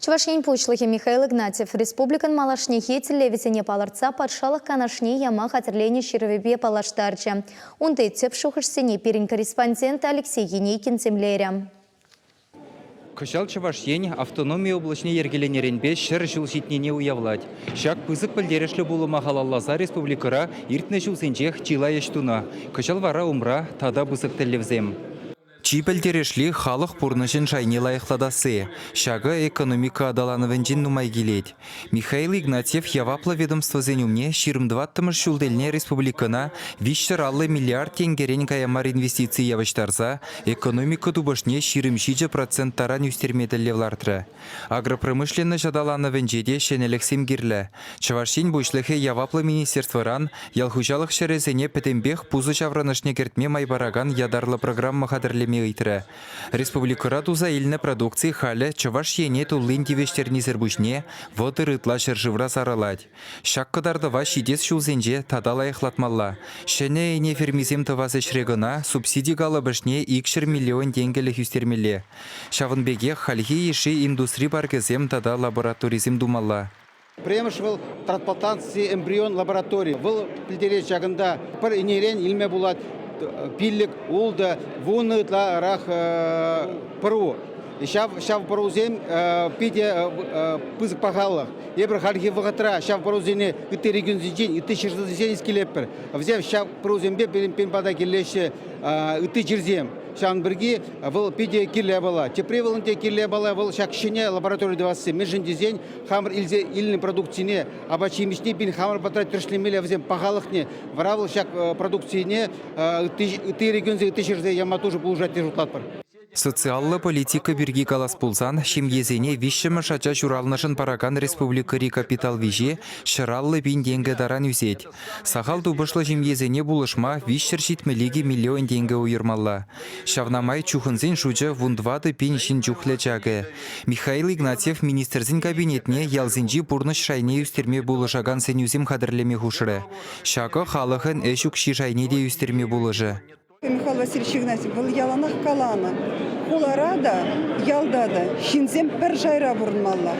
Чӑваш Ен Пуҫлӑхӗ Михаил Игнатьев республикӑн малашнехи тӗллевӗсене палӑртса Патшалӑх Канашне яма хатӗрленӗ Ҫырӑвӗпе паллаштарчӗ. Унти тӗп шухӑшсене пирӗн корреспондент Алексей Енейкин тимлерӗ. Кӑҫал Чӑваш Ен автономи облаҫне йӗркеленӗренпе 100 ҫул ҫитнине уявлать. Ҫак пысӑк пӗлтерӗшлӗ пулӑма халалласа республикӑра иртнӗ ҫулсенчех чылай ӗҫ тунӑ. Кӑҫал вара умра тата пысӑк тӗллевсем. Чи пӗлтерӗшли – халӑх пурнӑҫӗн шайне лайӑхлатасси. Ҫакӑ экономика аталанӑвӗнчен нумай килет. Михаил Игнатьев яваплӑ ведомствӑсен умне 24-мӗш ҫул тӗлне республикӑна 350 миллиард тенкӗрен кая мар инвестици явӑҫтарса экономика тупӑшне 27% таран ӳстерме тӗллев лартрӗ. Агропромышленноҫ аталанӑвӗнче те ҫӗнӗлӗхсем кирлӗ. Чӑваш Ен Пуҫлӑхӗ яваплӑ министерствӑран ял хуҫалӑх ҫӗрӗсене пӗтӗмпех пусӑ ҫаврӑнӑшне кӗртме май паракан ятарлӑ программа хатӗрлеме ыйтрӗ. Республикӑра туса илнӗ продукци халӗ Чӑваш Ене туллин тивӗҫтернисӗр пуҫне 30 ытла ҫӗршывра сарӑлать. Ҫак кӑтартӑва ҫитес ҫулсенче тата лайӑхлатмалла. Ҫӗнӗ ӗне фермисем тӑвас ӗҫре кӑна субсиди калӑпӑшне 200 миллион тенкӗлӗх ӳстермелле. Ҫавӑн пекех хальхи йышши индустри паркӗсем тата лабораторисем тумалла. Пӗрремӗш вӑл трансплантаци эмбрион лаборатори. Вӑл пӗлтерет ҫакӑнта пӗр ӗнерен илме пулать 5, 6, 10 ытларах пӑру. Ҫав пӑрусем питӗ пысӑк пахалӑх. Эпир хальхи вӑхӑтра ҫав пӑрусене ытти регионсенчен, ытти ҫӗршывсенчен илсе Вӗсем ҫав пӑрусемпе пирӗн пата килеҫҫӗ ытти чирсем. Ҫавӑн пирки вӑл питӗ кирлӗ япала. Тепри вӑл ӗнтӗ кирлӗ япала вӑл ҫак ҫӗнӗ лаборатори тӑвасси. Мӗншӗн тесен хамӑр илсе илнӗ продукцине, апат-ҫимӗҫне пин хамӑр патра тӗрӗслемелле вӗсен пахалӑхне. Вара вӑл ҫак продукцине ытти регионсен, ытти ҫӗрсе яма тоже пулӑшать тесе шутлатпӑр. Социаллӑ политика пирки калас пулсан, ҫемьесене виҫҫӗмӗш ача ҫуралнӑшӑн паракан республикӑри капитал виҫи 150 пин тенкӗ таран ӳсет. Сахал тупӑшлӑ ҫемьесене пулӑшма 372 миллион тенкӗ уйӑрмалла. Ҫавна май чухӑнсен шучӗ 14 пин ҫын чухлӗ чакӗ. Михаил Игнатьев Министрсен Кабинетне ялсенчи пурнӑҫ шайне ӳстерме пулӑшакан сӗнӳсем хатӗрлеме хушрӗ. Ҫакӑ халӑхӑн ӗҫ укҫи шайне те ӳстерме пулӑшӗ. Михаил Васильевич Игнатьев вӑл яланах каланӑ, хулара та, ялта та ҫынсем пӗр шайра пурӑнмалла.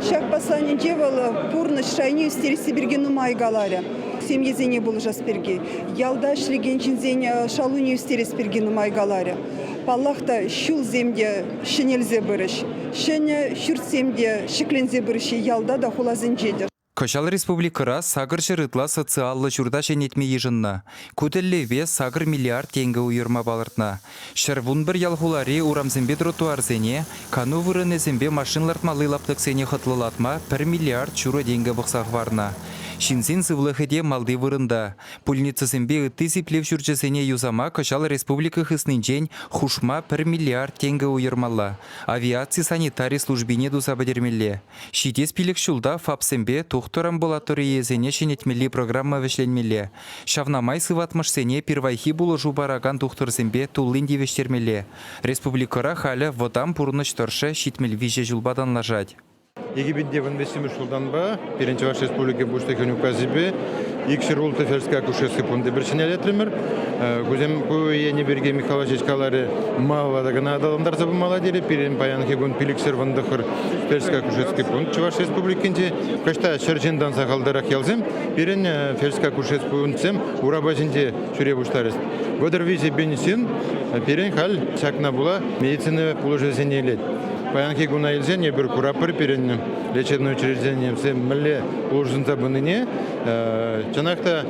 Ҫак посланинче вӑл пурнӑҫ шайне ӳстересси пирки нумай каларӗ. Семьесене пулӑшас пирки, ялта ӗҫлекен ҫынсен шалуне ӳстерес пирки нумай каларӗ. Паллах та, ҫулсем те ҫӗнелсе пырӗҫ, ҫӗнӗ ҫуртсем те ҫӗкленсе пырӗҫ ялта та, хуласенче те. Кӑҫал республикӑра 800 ытла социаллӑ ҫурта ҫӗнетме йышӑннӑ. Ку тӗллевпе 8 миллиард тенкӗ уйӑрма палӑртнӑ. 111 ял-хулари урамсемпе тротуарсене, кану вырӑнӗсемпе машин лартмалли лаптӑксене хӑтлӑлатма пӗр миллиард ҫурӑ тенкӗ пӑхса хӑварнӑ. Ҫынсен сывлӑхӗ те малти вырӑнта. Пульницӑсемпе ытти сиплев ҫурчӗсене юсама кӑҫал республика хыснинчен хушма пӗр миллиард тенкӗ уйӑрмалла, авиаци санитари службине туса пӗтермелле. Ҫитес пилӗк ҫулта ФАПсемпе тухтӑр амбулаторийӗсене ҫӗнетмелли программа вӗҫленмелле. Ҫавна май сыватмӑшсене пирвайхи пулӑшу паракан тухтӑрсемпе туллин тивӗҫтермелле. Республикӑра халӗ вӑтам пурнӑҫ тӑршшӗ 73 ҫулпа танлашать. 2013 ҫултанпа пирӗн Чӑваш Республикин Пуҫлӑхӗн указӗпе 206 фельдшерско-акушерский пункт эпир ҫӗнелетрӗмӗр. Кусем ку енӗ пирки Михаил Васильевич каларӗ, малалла та кӑна аталантарса пымалла терӗ. Пирӗн паянхи кун 519 фельдшерско-акушерский пункт Чӑваш Республикинче. Кӑҫта ҫӗр ҫынтан сахалтарах ялсем пирӗн фельдшерско-акушерский пунктсем урапа ҫинче ҫӳре пуҫларӗҫ. 33 пин ҫын пирӗн халь ҫакна пула медицина пулӑшӑвӗсене илет. Паянхи куна илсен эпир куратпӑр пирӗн лечебное учреждениесем мӗнле улшӑнса пынине. Чӑнах та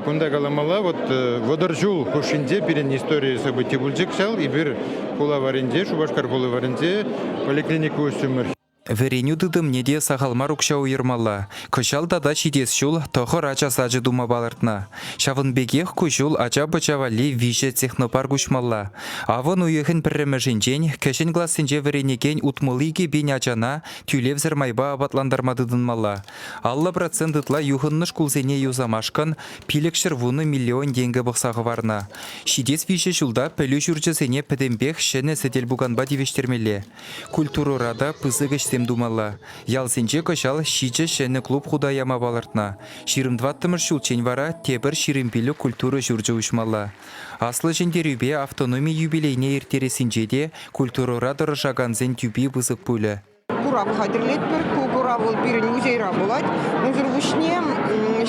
кунта каламалла, вот 30 ҫул хушшинче пирӗн истори событи пулчӗ кӑҫал. Эпир хула варринче, Шупашкар хули варринче поликлиника уҫрӑмӑр. Вӗренӳ тытӑмне те сахал мар укҫа уйӑрмалла. Кӑҫал тата ҫитес ҫул тӑхӑр ача сачӗ тума палӑртнӑ. Ҫавӑн пекех ку ҫул ача-пӑча валли виҫӗ технопарк уҫмалла. Авӑн уйӑхӗн пӗрремӗшӗнчен кӗҫӗн классенче вӗренекен 62 пин ачана тӳлевсӗр майпа апатлантарма тытӑнмалла. 50% ытла юхӑннӑ шкулсене юсамашкӑн 510 миллион тенкӗ пӑхса хӑварнӑ. Ҫитес виҫӗ ҫулта пӗлӳ ҫурчӗсене пӗтӗмпех ҫӗнӗ сӗтел-пуканпа тивӗҫтермелле. Культурӑра та пысӑк ӗҫсем тумалла. Ялсенче кӑҫал ҫичӗ ҫӗнӗ клуб хута яма палӑртнӑ. 24-мӗш ҫулччен вара тепӗр 25 культура ҫурчӗ уҫмалла. Аслӑ Ҫӗнтерӳпе автономи юбилейне ирттерессинче те культурӑра тӑрӑшакансен тӳпи пысӑк пулӗ. курав хатӗрлетпӗр. Ку курав вӑл пирӗн музейра пулать. Унсӑр пуҫне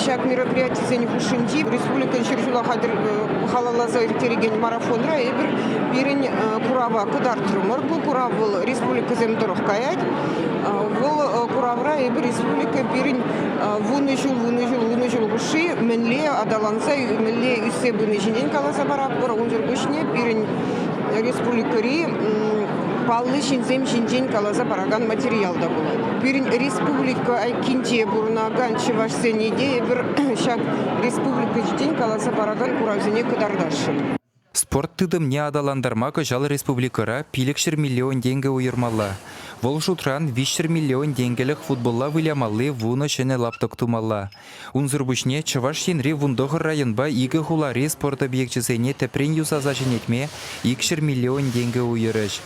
ҫак мероприятисен хушшинчи республикӑн ҫӗршыва халалласа ирттерекен марафонра эпир пирӗн курава кӑтартрӑмӑр. Ку курав вӑл республикӑсем тӑрӑх каять. Вӑл куравра эпир республика пирӗн вунӑ ҫул, вунӑ ҫул, вунӑ ҫул хушши мӗнле аталанса, мӗнле ӳссе пыни ҫинчен каласа паратпӑр. Унсӑр пуҫне пирӗн республикӑри паллӑ ҫынсем ҫинчен каласа паракан материал та пулать. Пирӗн республика айккинче пурӑнакан чӑвашсене те эпир ҫак республика ҫинчен каласа паракан куравсене кӑтартасшӑн. Спорт тытӑмне аталантарма кӑҫал республикӑра 500 миллион тенкӗ уйӑрмалла. Вӑл шутран 300 миллион тенкӗлӗх футболла вылямалли вунӑ ҫӗнӗ лаптӑк тумалла. Унсӑр пуҫне Чӑваш Енри вунтӑхӑр районпа икӗ хулари спорт объекчӗсене тӗпрен юсаса ҫӗнетме 200 миллион тенкӗ уйӑрӗҫ.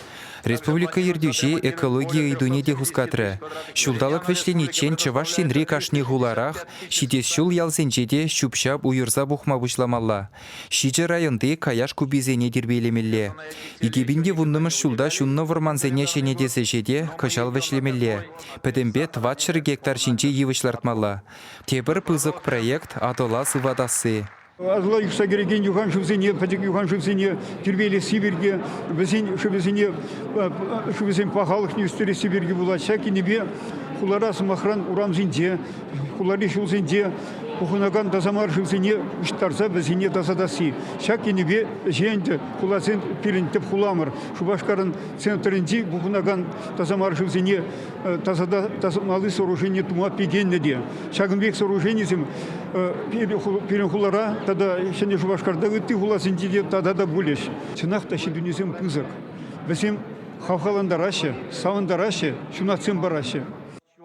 Республика ертӳҫи экологи ыйтуне те хускатрӗ. Ҫулталӑк вӗҫлениччен Чӑваш Енри кашни хуларах ҫитес ҫул ялсенче те ҫӳп-ҫап уйӑрса пухма пуҫламалла. Ҫичӗ районти каяш куписене тирпейлемелле. 2010-мӗш ҫулта ҫуннӑ вӑрмансене ҫӗнетес ӗҫе те кӑҫал вӗҫлемелле. Пӗтӗмпе 400 гектар ҫинче йывӑҫ лартмалла. Тепӗр пысӑк проект Атӑла сыватасси. Атӑла юхса кӗрекен юхан шывсене, пӗчӗк юхан шывсене тирпейлесси пирки, вӗсен шывӗсене шывӗсен пахалӑхне ӳстересси пирки пулать. Ҫак енӗпе хулара, сӑмахран, урамсенче, хулари ҫулсенче пухӑнакан таса мар шывсене пуҫтарса вӗсене тасатасси. Ҫак енӗпе ӗҫе ӗнтӗ хуласен пирӗн тӗп хуламӑр Шупашкарӑн центрӗнчи пухӑнакан таса мар шывсене тасатмалли сооружение тума пикеннӗ те. Ҫакӑн пек сооруженисем пирӗн хулара тата Ҫӗнӗ Шупашкарта ытти хуласенче те тата та пулӗҫ. Чӑнах та ҫитӗнӳсем пысӑк. Вӗсем хавхалантараҫҫӗ, савӑнтараҫҫӗ, ҫунатсем параҫҫӗ.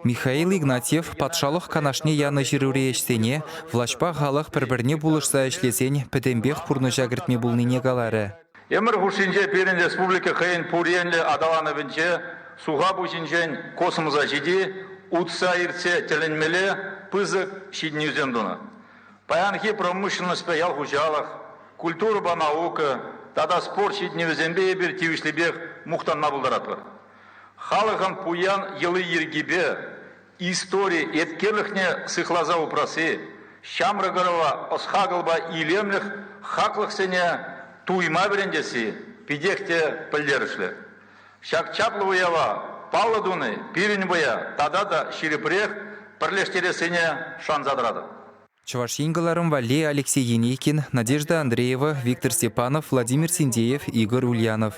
Михаил Игнатьев Патшалӑх Канашне янӑ ҫырури ӗҫсене влаҫпа халӑх пӗр-пӗрне пулӑшса ӗҫлесен пӗтӗмпех пурнӑҫа кӗртме пулнине каларӗ. Ӗмӗр хушшинче пирӗн республика хӑйӗн пур енлӗ аталанӑвӗнче суха пуҫӗнчен космоса ҫити утса иртсе тӗлӗнмелле пысӑк ҫитӗнӳсем тунӑ. Паянхи промышленноҫпа ял хуҫалӑх, культурӑпа наука тата спорт ҫитӗнӗвӗсемпе эпир тивӗҫлипех мухтанма пултаратпӑр. Халӑхӑн пуян йӑли-йӗркипе истори еткерлӗхне сыхласа упрасси, ҫамрӑк ӑрӑва ӑс-хакӑлпа илемлӗх хаклӑхсене туйма вӗрентесси питех те пӗлтерӗшлӗ. Ҫак чаплӑ уява паллӑ туни пирӗн вӑя тата та ҫирӗпрех пӗрлештерессине шанса тӑратӑп. Чӑваш Ен кӑларӑм валли Алексей Енейкин, Надежда Андреева, Виктор Степанов, Владимир Синдеев, Игорь Ульянов.